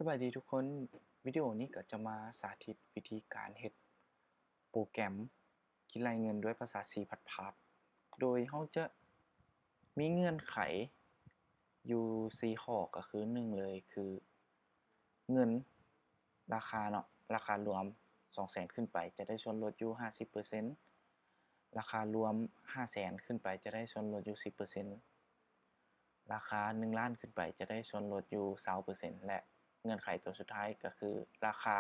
ສະບາຍດີທຸກຄົນ, ວິດີໂອນີ້ກໍຈະມາສາທິດວິທີການເຮັດໂປຣແກຣມຄິດໄລ່ເງິນດ້ວຍພາສາ C++, ໂດຍເຮົາຈະມີເງື່ອນໄຂຢູ່ສີ່ຂໍ້, ກໍຄື ໜຶ່ງ ເລີຍ ຄືເງິນ ລາຄາເນາະ, ລາຄາລວມສອງແສນຂຶ້ນໄປຈະໄດ້ສ່ວນລົດຢູ່ຫ້າສິບເປີເຊັນ, ລາຄາລວມຫ້າແສນຂຶ້ນໄປຈະໄດ້ສ່ວນລົດຢູ່ສິບເປີເຊັນ, ລາຄາໜຶ່ງລ້ານຂຶ້ນໄປຈະໄດ້ສ່ວນລົດຢູ່ຊາວເປີເຊັນ ແລະ ເງື່ອນໄຂຕົວສຸດທ້າຍກໍຄືລາຄາ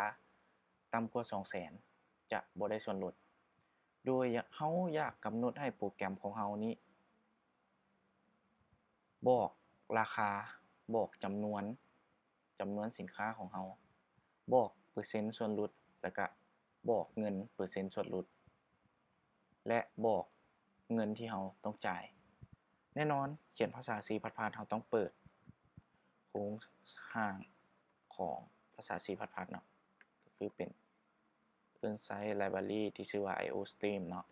ຕ່ຳກວ່າສອງແສນຈະບໍ່ໄດ້ສ່ວນລົດ. ໂດຍເຮົາຢາກກຳນົດໃຫ້ໂປຣແກຣມຂອງເຮົານີ້ບອກລາຄາ, ບອກຈຳນວນ, ຈຳນວນສິນຄ້າຂອງເຮົາ, ບອກເປີເຊັນສ່ວນຫຼຸດ, ແລ້ວກະບອກເງິນເປີເຊັນສ່ວນຫຼຸດ ແລະ ບອກເງິນທີ່ເຮົາຕ້ອງຈ່າຍ. ແນ່ນອນ, ຂຽນພາສາ C++, ເຮົາຕ້ອງເປີດໂຄງຮ່າງຂອງພາສາ C++ ເນາະ, ກໍຄືເປັນ ເອີ້ນໃຊ້ library ທີ່ຊື່ວ່າ IOStream ເນາະ,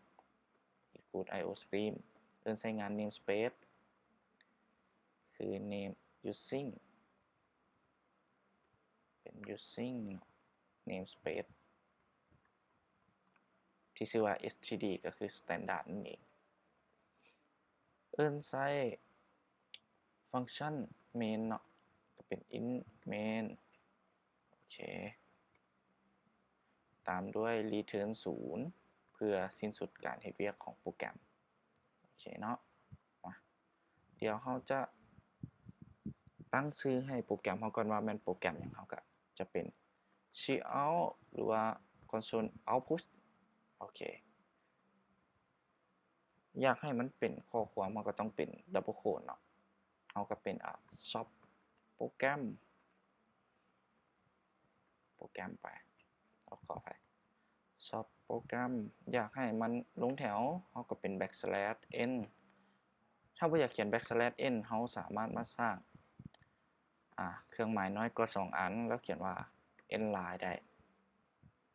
include IOStream, ເອີ້ນໃຊ້ງານ namespace ຄື name using ເປັນ using namespace ທີ່ຊື່ວ່າ std ກໍຄື standard ນັ້ນເອງ. ເອີ້ນໃຊ້ຟັງຊັນ main ເນາະ, ກໍເປັນ int main ໂອເຄ, ຕາມດ້ວຍ return ສູນ ເພື່ອສິ້ນສຸດການເຮັດວຽກຂອງໂປຣແກຣມ. ໂອເຄເນາະ, ມາ ດຽວເຮົາຈະຕັ້ງຊື່ໃຫ້ໂປຣແກຣມເຮົາກ່ອນວ່າແມ່ນໂປຣແກຣມຫຍັງ, ເຮົາກະຈະເປັນ cout ຫຼືວ່າ console output. ໂອເຄ, ຢາກໃຫ້ມັນເປັນຂໍ້ຄວາມ ເຮົາກໍຕ້ອງເປັນ double quote ເນາະ, ເຮົາກໍເປັນ ອ່າ shop program ໂປຣແກຣມໄປ, ເອົາ ຂໍອະໄພ shop program. ຢາກໃຫ້ມັນລົງແຖວ ເຮົາກໍເປັນ backslash n. ຖ້າບໍ່ຢາກຂຽນ backslash n ເຮົາສາມາດມາສ້າງ ອ່າ ເຄື່ອງໝາຍນ້ອຍກວ່າສອງອັນ ແລ້ວຂຽນວ່າ n ລາຍໄດ້.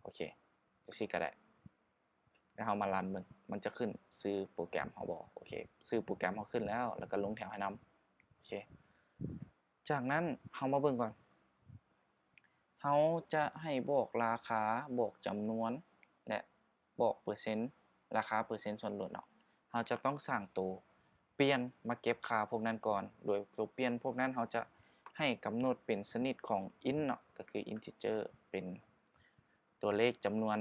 ໂອເຄ, ຈັ່ງຊີ້ກໍໄດ້. ແລ້ວເຮົາມາຣັນເບິ່ງ ມັນຈະຂຶ້ນຊື່ໂປຣແກຣມເຮົາບໍ່? ໂອເຄ, ຊື່ໂປຣແກຣມເຮົາຂຶ້ນແລ້ວ ແລ້ວກໍລົງແຖວໃຫ້ນຳ. ໂອເຄ, ຈາກນັ້ນເຮົາມາເບິ່ງກ່ອນ, ເຮົາຈະໃຫ້ບອກລາຄາ, ບອກຈຳນວນ ແລະ ບອກເປີເຊັນ, ລາຄາເປີເຊັນສ່ວນລົດເນາະ. ເຮົາຈະຕ້ອງສ້າງໂຕປ່ຽນມາເກັບຄ່າພວກນັ້ນກ່ອນ, ໂດຍໂຕປ່ຽນພວກນັ້ນເຮົາຈະໃຫ້ກຳນົດເປັນຊະນິດຂອງ int ເນາະ, ກໍຄື integer ເປັນຕົວເລກຈຳນວນ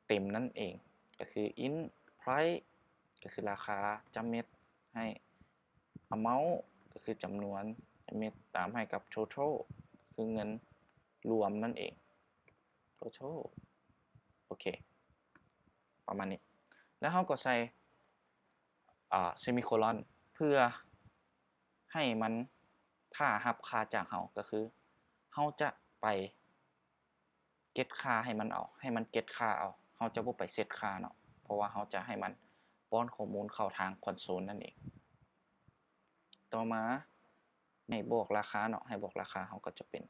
ເຕັມນັ້ນເອງ, ກໍຄື int price ກໍຄືລາຄາຈຳເມັດ, ໃຫ້ amount ກໍຄືຈຳນວນຈຳເມັດ, ຕາມໃຫ້ກັບ total ກໍຄືເງິນລວມນັ້ນເອງ, total. ໂອເຄ, ປະມານນີ້. ແລ້ວເຮົາກໍໃສ່ ອ່າ semicolon ເພື່ອໃຫ້ມັນຖ້າຮັບຄ່າຈາກເຮົາ, ກໍຄືເຮົາຈະໄປ ເກັດຄ່າໃຫ້ມັນເອົາ, ໃຫ້ມັນເກັດຄ່າເອົາ, ເຮົາຈະບໍ່ໄປເຊັດຄ່າເນາະ, ເພາະວ່າເຮົາຈະໃຫ້ມັນປ້ອນຂໍ້ມູນເຂົ້າທາງ console ນັ້ນເອງ. ຕໍ່ມາໃຫ້ບອກລາຄາເນາະ, ໃຫ້ບອກລາຄາ ເຮົາກໍຈະເປັນ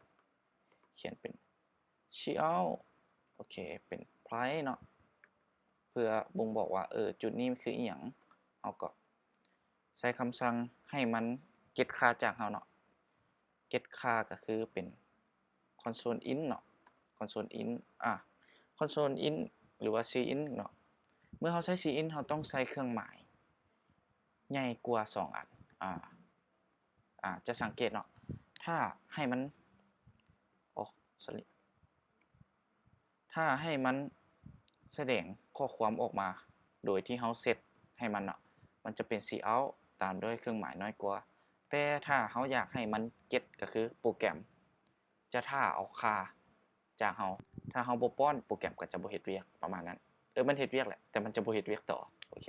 ຂຽນເປັນ cout ໂອເຄ, ເປັນ price ເນາະ, ເພື່ອບົ່ງບອກວ່າ ເອີ ຈຸດນີ້ມັນຄືອີ່ຫຍັງ, ເຮົາກໍໃຊ້ຄຳສັ່ງໃຫ້ມັນເກັດຄ່າຈາກເຮົາເນາະ. ເກັດຄ່າກໍຄືເປັນ console int ເນາະ, console int ອາ console int ຫຼືວ່າ cint ເນາະ. ເມື່ອເຮົາໃຊ້ cint ເຮົາຕ້ອງໃຊ້ເຄື່ອງໝາຍໃຫຍ່ກວ່າສອງອັນ, ອາ ອາ ຈະສັງເກດເນາະ, ຖ້າໃຫ້ມັນ ໂອ້ sorry ຖ້າໃຫ້ມັນສະແດງຂໍ້ຄວາມອອກມາໂດຍທີ່ເຮົາເຊັດໃຫ້ມັນເນາະ, ມັນຈະເປັນ cout ຕາມດ້ວຍເຄື່ອງໝາຍນ້ອຍກວ່າ. ແຕ່ຖ້າເຮົາຢາກໃຫ້ມັນເກັດ ກໍຄືໂປຣແກຣມຈະຖ້າເອົາຄ່າຈາກເຮົາ, ຖ້າເຮົາບໍ່ປ້ອນ ໂປຣແກຣມກໍຈະບໍ່ເຮັດວຽກ, ປະມານນັ້ນ. ເອີ ມັນເຮັດວຽກແຫຼະ ແຕ່ມັນຈະບໍ່ເຮັດວຽກຕໍ່. ໂອເຄ,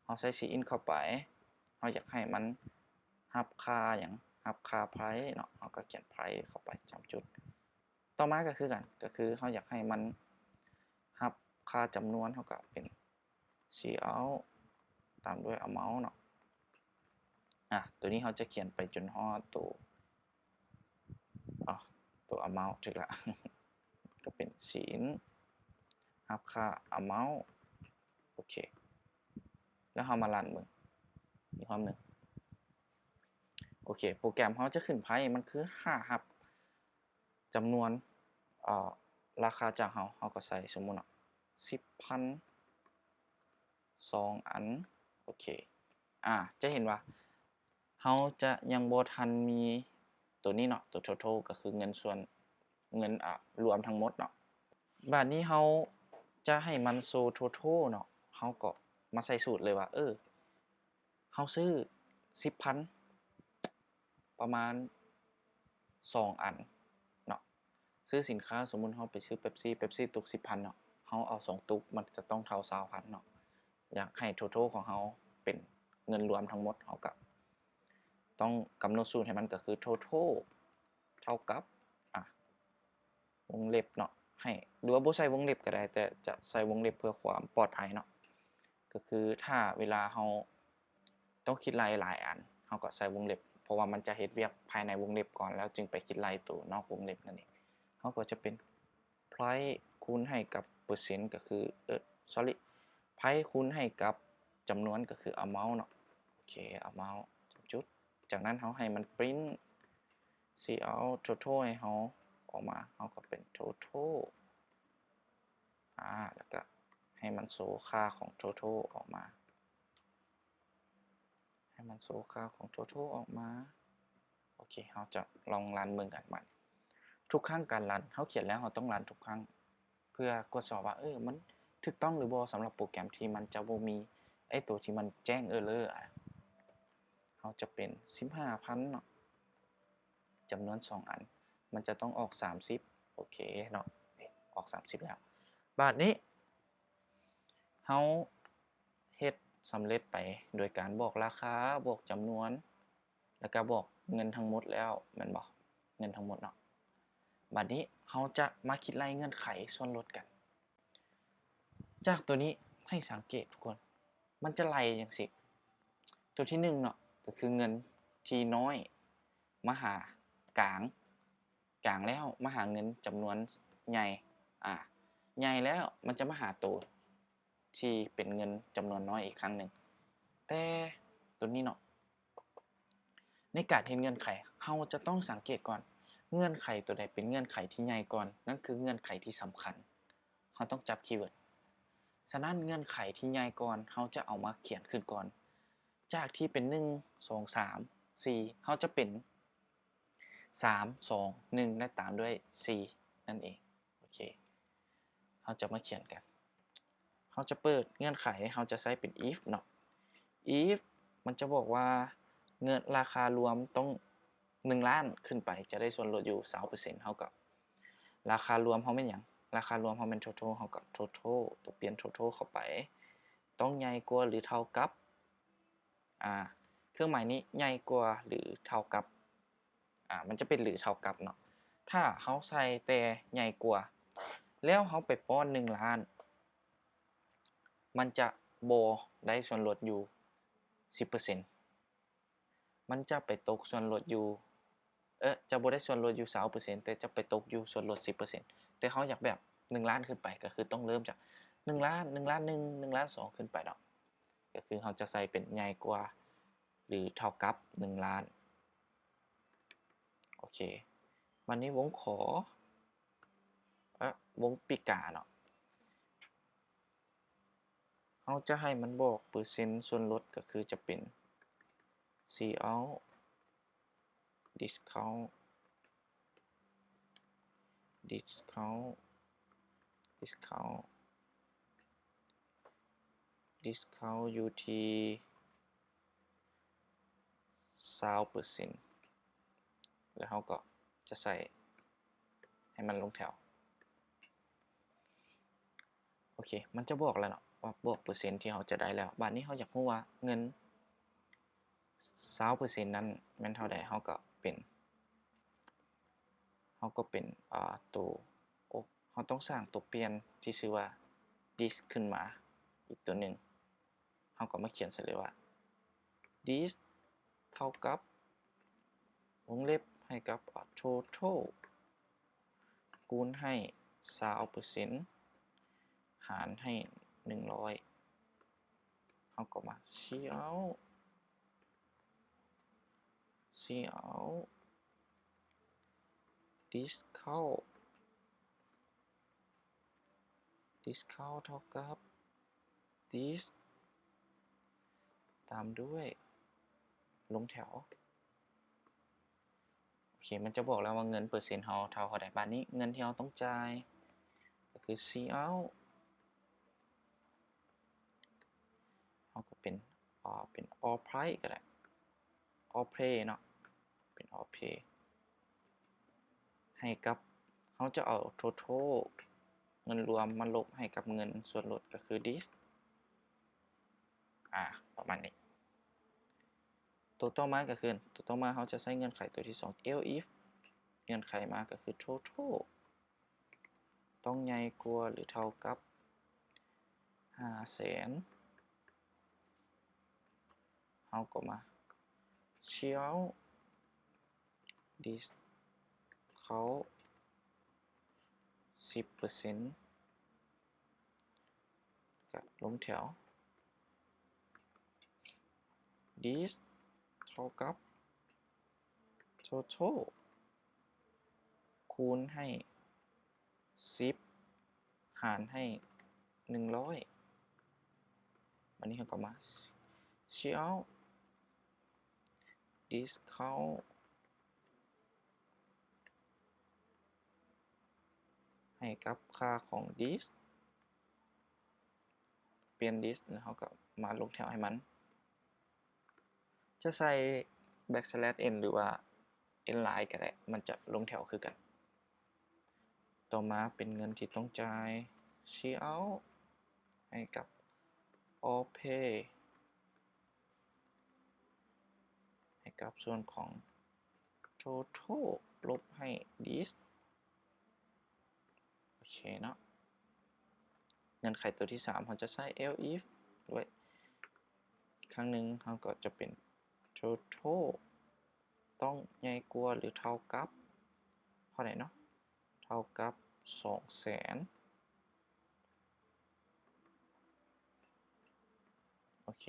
ເຮົາໃສ່ cint ເຂົ້າໄປ, ເຮົາຢາກໃຫ້ມັນຮັບຄ່າຫຍັງ? ຮັບຄ່າ price ເນາະ, ເຮົາກໍຂຽນ price ເຂົ້າໄປ ສາມຈຸດ. ຕໍ່ມາກໍຄືກັນ, ກໍຄືເຮົາຢາກໃຫ້ມັນຮັບຄ່າຈຳນວນ, ເຮົາກໍເປັນ cout ຕາມດ້ວຍ amount ເນາະ. ອາ ຕົວນີ້ເຮົາຈະຂຽນໄປຈົນຮອດໂຕ ອໍ ໂຕ amount ຖືກລະ, ກໍເປັນ cint ຮັບຄ່າ amount. ໂອເຄ, ແລ້ວເຮົາມາຣັນເບິ່ງອີກຮອບໜຶ່ງ. ໂອເຄ, ໂປຣແກຣມເຮົາຈະຂຶ້ນ price ມັນຄືຖ້າຮັບ ຈຳນວນ ເອີ ລາຄາຈາກເຮົາ ເຮົາກໍໃສ່ ສົມມຸດເນາະ ສິບພັນ ສອງອັນ ໂອເຄ ອາ ຈະເຫັນວ່າເຮົາຈະຍັງບໍ່ທັນມີໂຕນີ້ເນາະ ໂຕ total ກໍຄືເງິນສ່ວນ ເງິນ ອາ ລວມທັງໝົດເນາະ. ບາດນີ້ເຮົາຈະໃຫ້ມັນໂຊ total ເນາະ ເຮົາກໍມາໃສ່ສູດເລີຍວ່າ ເອີ ເຮົາຊື້ສິບພັນ ປະມານສອງອັນເນາະ ຊື້ສິນຄ້າ ສົມມຸດເຮົາໄປຊື້ເປັບຊີ ເປັບຊີຕຸກສິບພັນເນາະ ເຮົາເອົາສອງຕຸກ ມັນຈະຕ້ອງເທົ່າຊາວພັນເນາະ. ຢາກໃຫ້ total ຂອງເຮົາເປັນເງິນລວມທັງໝົດ ເຮົາກະຕ້ອງກຳນົດສູດໃຫ້ມັນ ກໍຄື total ເທົ່າກັບ ອາ ວົງເລັບເນາະ ໃຫ້ ຫຼືວ່າບໍ່ໃສ່ວົງເລັບກໍໄດ້ ແຕ່ຈະໃສ່ວົງເລັບເພື່ອຄວາມປອດໄພເນາະ. ກໍຄືຖ້າເວລາເຮົາຕ້ອງຄິດໄລ່ຫຼາຍອັນ ເຮົາກໍໃສ່ວົງເລັບ ເພາະວ່າມັນຈະເຮັດວຽກພາຍໃນວົງເລັບກ່ອນ ແລ້ວຈຶ່ງໄປຄິດໄລ່ໂຕນອກວົງເລັບນັ້ນເອງ. ເຮົາກໍຈະເປັນ price ຄູນໃຫ້ກັບເປີເຊັນ ກໍຄື ເອີ sorry price ຄູນໃຫ້ກັບຈຳນວນ ກໍຄື amount ເນາະ ໂອເຄ amount ຈຸດ ຈາກນັ້ນເຮົາໃຫ້ມັນ print ຊິເອົາ total ໃຫ້ເຮົາອອກມາ ເຮົາກໍເປັນ total ອາ ແລ້ວກໍໃຫ້ມັນໂຊຄ່າຂອງ total ອອກມາ ໃຫ້ມັນໂຊຄ່າຂອງ total ອອກມາ. ໂອເຄ ເຮົາຈະລອງຣັນເບິ່ງກັນບາດນີ້. ທຸກຄັ້ງການຣັນ ເຮົາຂຽນແລ້ວເຮົາຕ້ອງຣັນທຸກຄັ້ງ ເພື່ອກວດສອບວ່າ ເອີ ມັນຖືກຕ້ອງຫຼືບໍ່ ສຳລັບໂປຣແກຣມທີ່ມັນຈະບໍ່ມີໄອ້ໂຕທີ່ມັນແຈ້ງ error ອະ. ເຮົາຈະເປັນສິບຫ້າພັນເນາະ ຈຳນວນສອງອັນ ມັນຈະຕ້ອງອອກສາມສິບ ໂອເຄເນາະ ອອກສາມສິບແລ້ວ. ບາດນີ້ເຮົາເຮັດສຳເລັດໄປໂດຍການບອກລາຄາ ບອກຈຳນວນ ແລ້ວກໍບອກເງິນທັງໝົດແລ້ວແມ່ນບໍ່? ເງິນທັງໝົດເນາະ. ບາດນີ້ເຮົາຈະມາຄິດໄລ່ເງື່ອນໄຂສ່ວນລົດກັນ. ຈາກໂຕນີ້ໃຫ້ສັງເກດທຸກຄົນ ມັນຈະໄລ່ຈັ່ງຊີ້ ໂຕທີໜຶ່ງເນາະ ກໍຄືເງິນທີ່ນ້ອຍມາຫາກາງ ກາງແລ້ວມາຫາເງິນຈຳນວນໃຫຍ່ ອາ ໃຫຍ່ແລ້ວມັນຈະມາຫາໂຕທີ່ເປັນເງິນຈຳນວນນ້ອຍອີກຄັ້ງໜຶ່ງ. ແຕ່ໂຕນີ້ເນາະ ໃນການເຮັດເງື່ອນໄຂ ເຮົາຈະຕ້ອງສັງເກດກ່ອນ ເງື່ອນໄຂໂຕໃດເປັນເງື່ອນໄຂທີ່ໃຫຍ່ກ່ອນ ນັ້ນຄືເງື່ອນໄຂທີ່ສຳຄັນ ເຮົາຕ້ອງຈັບຄີເວີດ. ສະນັ້ນເງື່ອນໄຂທີ່ໃຫຍ່ກ່ອນ ເຮົາຈະເອົາມາຂຽນຂຶ້ນກ່ອນ ຈາກທີ່ເປັນໜຶ່ງ ສອງ ສາມ ສີ່ ເຮົາຈະເປັນ ສາມ ສອງ ໜຶ່ງ ແລະ ຕາມດ້ວຍ ສີ່ ນັ້ນເອງ. ໂອເຄ ເຮົາຈະມາຂຽນກັນ ເຮົາຈະເປີດເງື່ອນໄຂ ເຮົາຈະໃຊ້ເປັນ if ເນາະ if ມັນຈະບອກວ່າເງິນ ລາຄາລວມຕ້ອງໜຶ່ງລ້ານຂຶ້ນໄປ ຈະໄດ້ສ່ວນລົດຢູ່ຊາວເປີເຊັນ. ເຮົາກໍ ລາຄາລວມເຮົາແມ່ນຫຍັງ? ລາຄາລວມເຮົາແມ່ນ total ເຮົາກໍ total ຕົວປ່ຽນ total ເຂົ້າໄປ ຕ້ອງໃຫຍ່ກວ່າ ຫຼື ເທົ່າກັບ ອາ ເຄື່ອງໝາຍນີ້ໃຫຍ່ກວ່າ ຫຼື ເທົ່າກັບ ອາ ມັນຈະເປັນ ຫຼື ເທົ່າກັບເນາະ. ຖ້າເຮົາໃສ່ແຕ່ໃຫຍ່ກວ່າ ແລ້ວເຮົາໄປປ້ອນໜຶ່ງລ້ານ ມັນຈະບໍ່ໄດ້ສ່ວນລົດຢູ່ສິບເປີເຊັນ ມັນຈະໄປຕົກສ່ວນລົດຢູ່ ເອີ ຈະບໍ່ໄດ້ສ່ວນລົດຢູ່ຊາວເປີເຊັນ ແຕ່ຈະໄປຕົກຢູ່ສ່ວນລົດສິບເປີເຊັນ. ແຕ່ເຮົາຢາກແບບໜຶ່ງລ້ານຂຶ້ນໄປ ກໍຄືຕ້ອງເລີ່ມຈາກໜຶ່ງລ້ານ ໜຶ່ງລ້ານໜຶ່ງ ໜຶ່ງລ້ານສອງ ຂຶ້ນໄປເນາະ. ກໍຄືເຮົາຈະໃສ່ເປັນໃຫຍ່ກວ່າ ຫຼື ເທົ່າກັບໜຶ່ງລ້ານ. ໂອເຄ ບາດນີ້ວົງຂໍ ເອີ ວົງປີກາເນາະ ເຮົາຈະໃຫ້ມັນບອກເປີເຊັນສ່ວນລົດ ກໍຄືຈະເປັນ cost out discount discount discount discount ຢູ່ທີ່ຊາວເປີເຊັນ ແລ້ວເຮົາກໍຈະໃສ່ໃຫ້ມັນລົງແຖວ. ໂອເຄ ມັນຈະບອກແລ້ວເນາະ ວ່າບອກເປີເຊັນທີ່ເຮົາຈະໄດ້ແລ້ວ. ບາດນີ້ເຮົາຢາກຮູ້ວ່າເງິນຊາວເປີເຊັນນັ້ນແມ່ນເທົ່າໃດ ເຮົາກໍເປັນ ເຮົາກໍເປັນ ອາ ໂຕ ໂອ ເຮົາຕ້ອງສ້າງຕົວປ່ຽນທີ່ຊື່ວ່າ this ຂຶ້ນມາອີກຕົວໜຶ່ງ. ເຮົາກໍມາຂຽນໃສ່ເລີຍວ່າ this ເທົ່າກັບ ວົງເລັບ ໃຫ້ກັບ total ຄູນໃຫ້ຊາວເປີເຊັນ ຫານໃຫ້ໜຶ່ງຮ້ອຍ. ເຮົາກໍມາ cost out cost out discount discount ເທົ່າກັບ dis ຕາມດ້ວຍລົງແຖວ. ໂອເຄ ມັນຈະບອກແລ້ວວ່າເງິນເປີເຊັນເຮົາເທົ່າເທົ່າໃດ. ບາດນີ້ເງິນທີ່ເຮົາຕ້ອງຈ່າຍກໍຄື C out ເຮົາກໍເປັນ ເປັນ all price ກໍໄດ້ all pay ເນາະ ເປັນ all pay ໃຫ້ກັບ ເຮົາຈະເອົາ total ເງິນລວມມາລົບໃຫ້ກັບເງິນສ່ວນລົດ ກໍຄື dis ອາ ປະມານນີ້. ຕົວຕໍ່ມາກໍຄື ຕົວຕໍ່ມາເຮົາຈະໃຊ້ເງື່ອນໄຂຕົວທີສອງ else if ເງື່ອນໄຂມາກໍຄື total ຕ້ອງໃຫຍ່ກວ່າ ຫຼື ເທົ່າກັບ ຫ້າແສນ ເຮົາກໍມາ discount discount ສິບເປີເຊັນ ກະລົງແຖວ dis ເທົ່າກັບ total ຄູນໃຫ້ສິບ ຫານໃຫ້ໜຶ່ງຮ້ອຍ. ບາດນີ້ເຮົາກໍມາ discount discount ໃຫ້ກັບຄ່າຂອງ dis ປ່ຽນ dis ແລ້ວເຮົາກໍມາລົງແຖວໃຫ້ມັນ. ຈະໃສ່ backslash n ຫຼືວ່າ n line ກໍໄດ້ ມັນຈະລົງແຖວຄືກັນ. ຕໍ່ມາເປັນເງິນທີ່ຕ້ອງຈ່າຍ discount ໃຫ້ກັບ all pay ໃຫ້ກັບສ່ວນຂອງ total ລົບໃຫ້ dis ໂອເຄເນາະ. ເງື່ອນໄຂຕົວທີສາມ ເຮົາຈະໃຊ້ else if ດ້ວຍອີກຄັ້ງໜຶ່ງ ເຮົາກໍຈະເປັນ total ຕ້ອງໃຫຍ່ກວ່າ ຫຼື ເທົ່າກັບເທົ່າໃດເນາະ ເທົ່າກັບສອງແສນ ໂອເຄ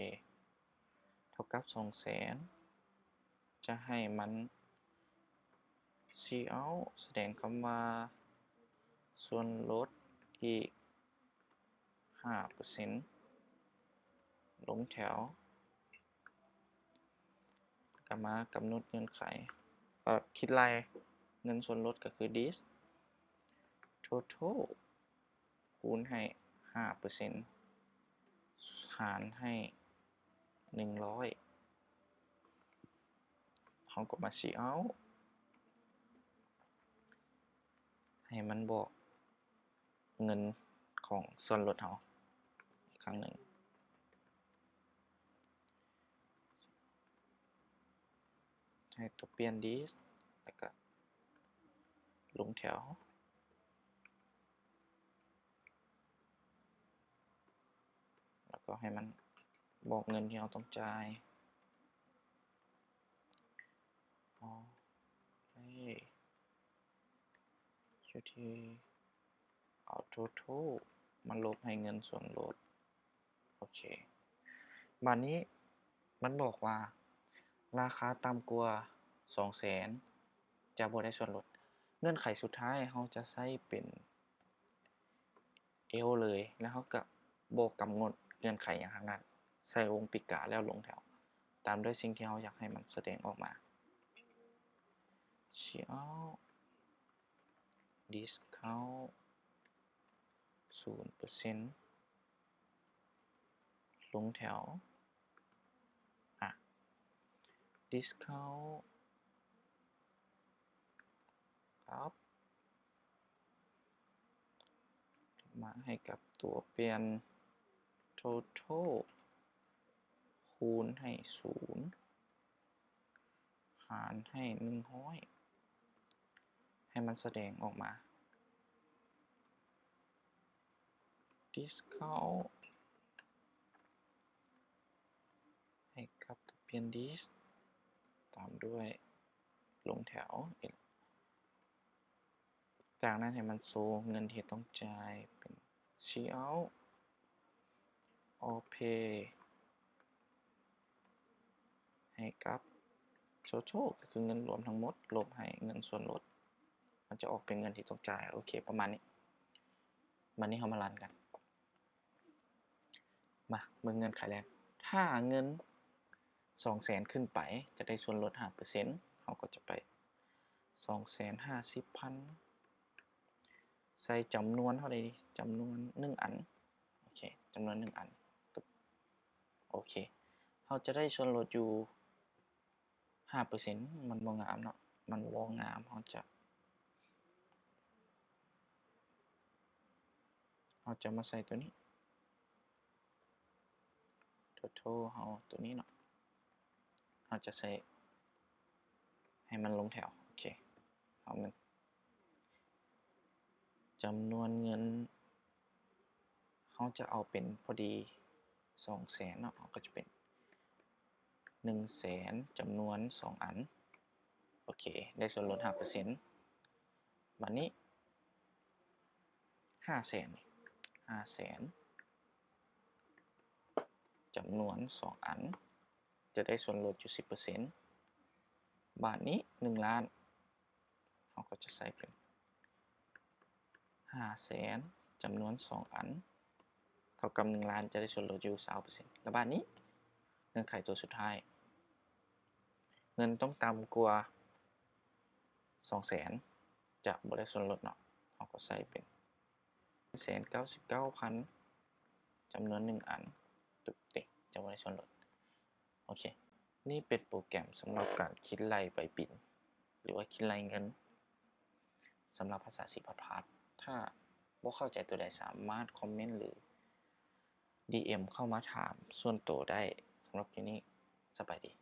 ເທົ່າກັບສອງແສນ ຈະໃຫ້ມັນ discount ສະແດງຄຳວ່າສ່ວນລົດອີກຫ້າເປີເຊັນ ລົງແຖວ ກະມາກຳນົດເງື່ອນໄຂ ເອີ ຄິດໄລ່ເງິນສ່ວນລົດ ກໍຄື dis total ຄູນໃຫ້ຫ້າເປີເຊັນ ຫານໃຫ້ໜຶ່ງຮ້ອຍ ເຮົາກໍມາ discount ໃຫ້ມັນບອກເງິນຂອງສ່ວນລົດເຮົາອີກຄັ້ງໜຶ່ງ. ໃຫ້ຕົວປ່ຽນ dis ແລ້ວກະລົງແຖວ ແລ້ວກໍໃຫ້ມັນບອກເງິນທີ່ເຮົາຕ້ອງຈ່າຍ. ອໍ ເອີ ຢູ່ທີ່ເອົາ total ມາລົບໃຫ້ເງິນສ່ວນລົດ. ໂອເຄ ບາດນີ້ມັນບອກວ່າລາຄາຕ່ຳກວ່າສອງແສນຈະບໍ່ໄດ້ສ່ວນລົດ. ເງື່ອນໄຂສຸດທ້າຍເຮົາຈະໃຊ້ເປັນ else ເລີຍ ແລ້ວເຮົາກະບໍ່ກຳນົດເງື່ອນໄຂຫຍັງທັງນັ້ນ ໃສ່ວົງປີກກາແລ້ວລົງແຖວ ຕາມດ້ວຍສິ່ງທີ່ເຮົາຢາກໃຫ້ມັນສະແດງອອກມາ. discount discount ສູນເປີເຊັນ ລົງແຖວ ອະ discount ກັບ ມາໃຫ້ກັບຕົວປ່ຽນ total ຄູນໃຫ້ສູນ ຫານໃຫ້ໜຶ່ງຮ້ອຍ ໃຫ້ມັນສະແດງອອກມາ. discount ໃຫ້ກັບຕົວປ່ຽນ dis ຕາມດ້ວຍລົງແຖວ ຈາກນັ້ນໃຫ້ມັນໂຊເງິນທີ່ຕ້ອງຈ່າຍເປັນ discount all pay ໃຫ້ກັບ total ກໍຄືເງິນລວມທັງໝົດ ລົບໃຫ້ເງິນສ່ວນລົດ. ມັນຈະອອກເປັນເງິນທີ່ຕ້ອງຈ່າຍ. ໂອເຄ ປະມານນີ້. ບັດນີ້ເຮົາມາລັນກັນ. ມາເບິ່ງເງື່ອນໄຂແລກ. ຖ້າເງິນສອງແສນຂຶ້ນໄປ ຈະໄດ້ສ່ວນລົດຫ້າເປີເຊັນ. ເຮົາກໍຈະໄປ ສອງແສນຫ້າສິບພັນ ໃສ່ຈຳນວນເທົ່າໃດ? ຈຳນວນໜຶ່ງອັນ. ໂອເຄ ຈຳນວນໜຶ່ງອັນ. ໂອເຄ ເຮົາຈະໄດ້ສ່ວນລົດຢູ່ຫ້າເປີເຊັນ. ມັນບໍ່ງາມເນາະ ມັນບໍ່ງາມ. ເຮົາຈະ ເຮົາຈະມາໃສ່ຕົວນີ້ total ເຮົາຕົວນີ້ເນາະ ເຮົາຈະໃສ່ໃຫ້ມັນລົງແຖວ. ໂອເຄ ເຮົາມັນ ຈຳນວນເງິນ ເຮົາຈະເອົາເປັນພໍດີສອງແສນເນາະ ເຮົາກໍຈະເປັນໜຶ່ງແສນ ຈຳນວນສອງອັນ. ໂອເຄ ໄດ້ສ່ວນລົດຫ້າເປີເຊັນ. ບັດນີ້ຫ້າແສນ ຫ້າແສນ ຈຳນວນສອງອັນ ຈະໄດ້ສ່ວນລົດຢູ່ສິບເປີເຊັນ. ບາດນີ້ໜຶ່ງລ້ານ ເຮົາກໍຈະໃສ່ເປັນຫ້າແສນ ຈຳນວນສອງອັນ ເທົ່າກັບໜຶ່ງລ້ານ ຈະໄດ້ສ່ວນລົດຢູ່ຊາວເປີເຊັນ. ແລະບາດນີ້ເງື່ອນໄຂຕົວສຸດທ້າຍ ເງິນຕ້ອງຕ່ຳກວ່າສອງແສນ ຈະບໍ່ໄດ້ສ່ວນລົດເນາະ ເຮົາກໍໃສ່ເປັນແສນເກົ້າສິບເກົ້າພັນ ຈຳນວນໜຶ່ງອັນ ຕຸກຕິ ຈະບໍ່ໄດ້ສ່ວນລົດ. ໂອເຄ ນີ້ເປັນໂປຣແກຣມສຳລັບການຄິດໄລ່ໃບບິນ ຫຼືວ່າຄິດໄລ່ເງິນ ສຳລັບພາສາ C++. ຖ້າບໍ່ເຂົ້າໃຈຕົວໃດ ສາມາດຄອມເມັນ ຫຼື ດີເອັມ ເຂົ້າມາຖາມສ່ວນໂຕໄດ້. ສຳລັບຄລິບນີ້ ສະບາຍດີ.